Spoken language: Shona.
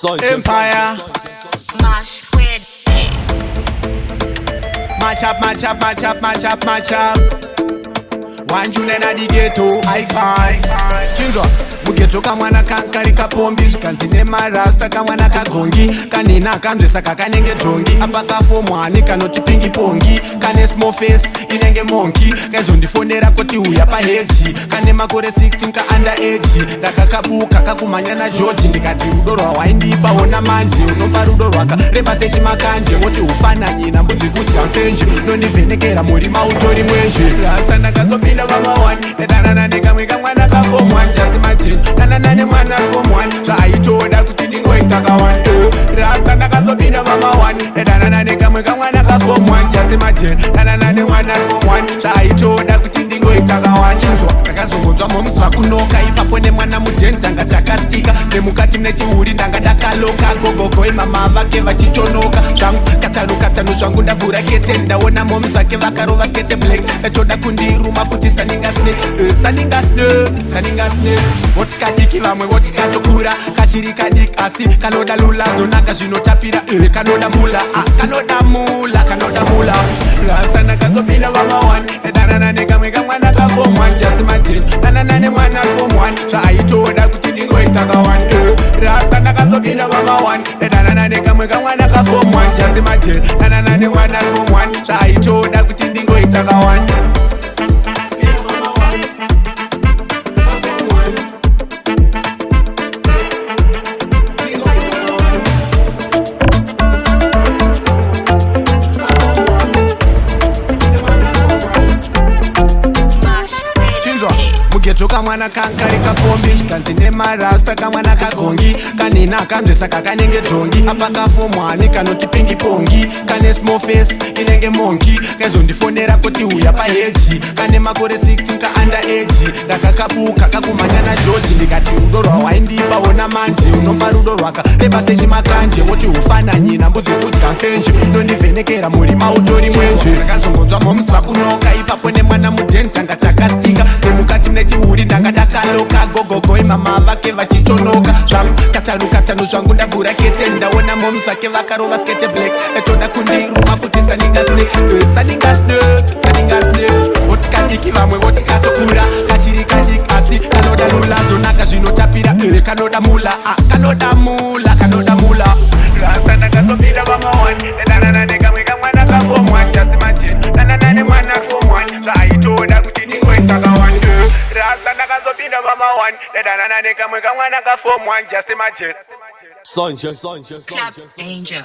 Empire. Mosh with it. Match up, match up, match up, match up, match up. One tune in the ghetto, icon. Chinzwa, mughetto kamwana kankari kapombi, zvikanzi nemarasta kamwana kagongi kanina kanzwesaka kanenge dhongi. Apa kafomwani kanoti pingi pongi, kane small face inenge monkey. Kaizondifonera kuti uya paheji, kane makore 16, ka under age. Ndakakabuka kakumhanya naJoji, ndikati rudo rwawaindipa ona manje. Unopa rudo rwakareba sechimakanje, woti ufananye nambudzi kudya mfenje. Nondivhenekera murima utori mwenje. Rasta ndakazopinda mama 1, nedanana nekamwe kamwana kaform 1. Just imagine, danana nemwana form 1, zvaaitoda kuti ndingoita ka1. Rasta ndakazopinda mama 1, nedanana nekamwe kamwana kaform 1. Just imagine, danana nemwana form 1, zvaaitoda kuti ndingoita ka1. Chinzwa, ndakazongonzwa moms vakunoka ipapo nemwana muden. Tanga takastika nemukati mune chihuri, ndanga ndakaloka gogogoi, mama vake vachichonoka zvangu katano katano zvangu. Ndavhura kete, ndaona moms vake vakarova skirt black, vatoda kundiruma futi saninga snake, saninga snake, saninga snake. Voti kadiki, vamwe voti katokura, kachiri kadiki asi kanoda lula, zvinonaka zvinotapira, kanoda mula, ah, kanoda mula, kanoda mula. Rasta ndakazopinda mama 1, nedanana nekamwe kamwana kaform 1. Just imagine, danana nemwana form 1, zvaaitoda kuti ndingoita ka1. Rasta ndakazopinda mama 1, nedanana nekamwe kamwana kaform 1. Just imagine, danana nemwana form 1, zvaaitoda kuti ndingoita ka1. Mosh with Chinzwa, it. mughetto kamwana kankari kapombi, zvikanzi nemarasta kamwana kagongi kanina kanzwesaka kanenge dhongi. Apa kafomwani kanoti pingi pongi, kane small face inenge monkey. Kaizondifonera kuti uya paheji, kane makore 16, ka under age. Ndakakabuka kakumhanya naJoji, ndikati rudo rwawaindipa ona manje. Unopa rudo rwakareba sechimakanje, woti ufananye nambudzi kudya mfenje. Nondivhenekera murima utori mwenje. Ndakazongonzwa moms vakunoka ipapo nemwana muden. Tanga takastika nemukati mune chihuri, ndanga ndakaloka gogogoi, mama vake vachichonoka zvangu katano katano zvangu. Ndavhura kete, ndaona moms vake vakarova skirt black, vatoda kundiruma futi saninga snake, saninga snake, saninga snake. Voti kadiki, vamwe voti katokura, kachiri kadiki asi kanoda lula, zvinonaka zvinotapira, kanoda mula, ah, kanoda mula, kanoda mula. Rasta ndakazopinda mama 1, nedanana nekamwe kamwana kaform 1. Just imagine, danana nemwana form 1, zvaaitoda kuti ndingoita ka1. Rasta ndakazopinda mama 1, nedanana nekamwe kamwana kaform 1. Just imagine. Sunshine, sunshine, Club sunshine. Danger.